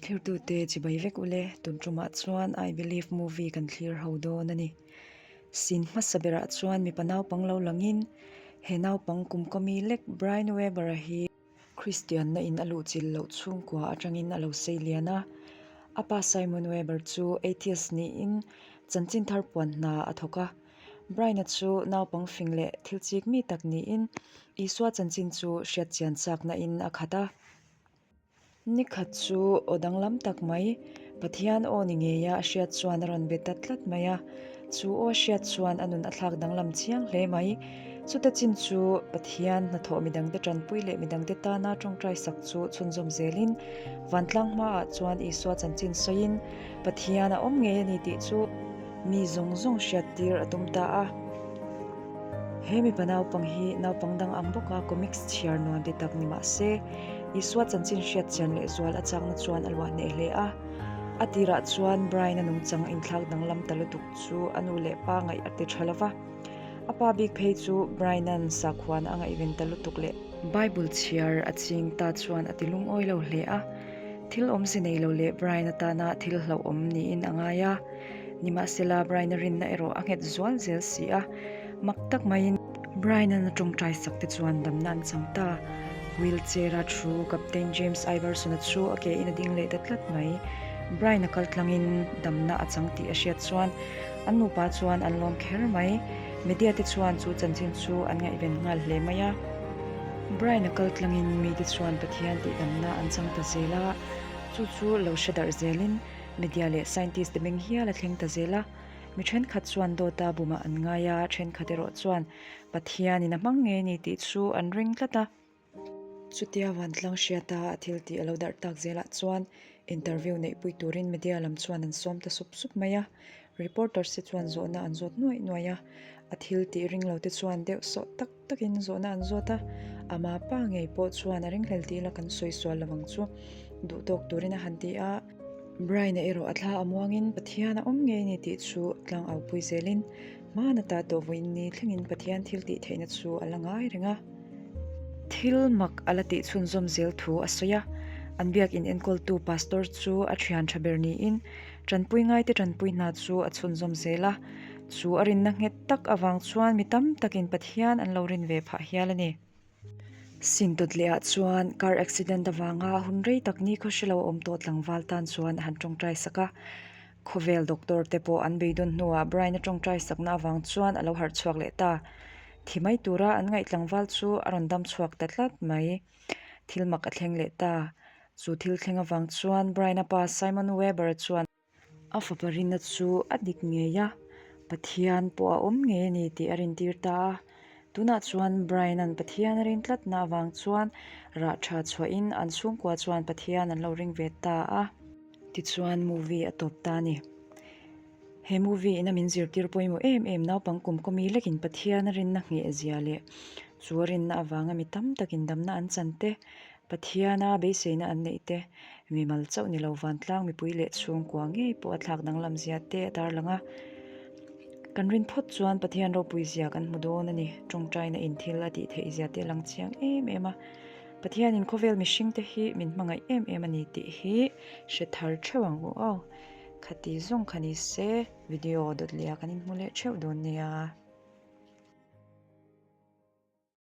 Thlirtute chibai vek ule, tun tumah chuan I Believe movie kan thlir ho dawn a ni. Scene hmasa berah chuan mipa naupang lo langin he naupang kum kawmi lek Brian Weber-a hi Kristianna in a luhchilh loh chhungkua atangin a lo sei lian a. A pa Simon Weber chu atheist niin chanchin thar puan hna a thawk a. Brian-a chu naupang fing leh thil chik mi tak niin Isua chanchin chu hriat chian chakna in a khat a. Nikhat chu aw danglam tak mai, Pathian aw ni ngeia a hriat chuan a rawn be ta tlat mai a. Chu aw hriat chuan a nun a thlak danglam chiang hle mai. Chuta chin chu Pathian hnathawh midangte tanpui leh midangte tana tawngtai sak chu chhunzawm zelin vantlang hmaah chuan Isua chanchin sawiin Pathian a awm ngei a ni tih chu mi zawng zawng hriattir a tum ta a. He mipa naupang hi naupang dang ang bawka comics chhiar nuam ti tak ni mah se, Isua chanchin hriat chian leh zual a chakna chuan a luah hneh hle a. A tirah chuan Brian-a nungchang inthlak danglam ta lutuk chu a nu leh pa ngaih a ti tha lo va. A pa bik phei chu Brian-a'n sakhuana a ngaihven ta lutuk leh. Bible chhiar a ching ta chuan a ti lungawi lo hle a. Thil awmze nei lo leh Brian-a tana thil hlauhawm niin a ngai a. Nimahsela, Brian-a rinna erawh a nghet zual zel si a, mak tak maiin. Brian-a'n a tawngtai sak te chuan damna an chang ta. Wheelchair-a thu Captain James Iverson-a chu a ke in a ding leh ta tlat mai. Brian-a kal tlangin damna a chang tih a hriat chuan an nupa chuan an lawm kher mai. Media te chuan chu chanchin chu an ngaihven nghal hle mai a. Brian-a kal tlangin mite chuan Pathian tih damna an chang ta zel a, chu chu lo hre darh zelin Media leh scientist te beng hial a thleng ta zel a, mi thenkhat chuan dawta bumah an ngai a, thenkhat erawh chuan Pathianin a hmang ngei a ni tih chu an ring tlat a. Chutia vantlang hriata a thil tih a lo darh tak zelah chuan interview neihpui turin media lam chuan an sawm ta sup sup mai a, reporters te chuan zawhna an zawt nuaih nuaih a, a thil tih ring lo te chuan deuh sawh tak takin zawhna an zawt a, ama pa ngei pawh chuan a ringhlel tih ila kan sawi sual lo ang chu duh tawk turin a han ti a. Brian-a erawh a thla a muangin Pathian a awm ngei a ni tih chu tlang au pui zelin hmana ta tawh vawiin ni thlengin Pathian thil tih theihna chu a la ngai reng a. Thil mak a la tih chhunzawm zel thu a sawi a, an biakin enkawltu pastor chu a thian tha ber niin tanpui ngaite tanpui hna chu a chhunzawm zel a, chu a rinna nghet tak avang chuan mi tam takin Pathian an lo rin ve phah hial a ni. Sintawt leh ah chuan car accident avanga hun rei tak ni khaw hrelo a awm tawh tlangval tan chuan a han tawngtai sak a. Khawvel doctor te pawh an beidawn hnuah Brian a tawngtai sakna avang chuan a lo harh chhuak leh ta. Thi mai tura an ngaih tlangval chu a rawn dam chhuak ta tlat mai. Thil mak a thleng leh ta. Chu thil thleng avang chuan Brian-a pa Simon Weber-a chuan A fapa rinna chu a dik ngei a, Pathian pawh a awm ngei a ni tih a rintir ta a. Tunah chuan Brian-a'n Pathian a rin tlatna avang chuan rah tha chhuahin an chhungkua chuan Pathian an lo ring ve ta a. Tichuan movie a tawp ta a ni. He movie ina min zirtir pawimawh em em naupang kum kawmi lekin Pathian a rinna ngheh zia leh chu a rinna avanga mi tam takin damna an chan te, Pathiana beiseina an neih te, mimal chauh ni lo vantlang mipui leh chhungkua ngei pawh a thlak danglam zia te a tarlang a. Kan rin phawt chuan Pathian ropui zia kan hmu dawn a ni. Tawngtaina in thil a tih theih zia te a lang chiang em em a. Pathianin khawvel mihring te hi min hmangaih em em a ni tih hi hre thar theuh ang u aw. Khati zawng kha ni se video dawt leh ah kan inhmu leh theuh dawn nia.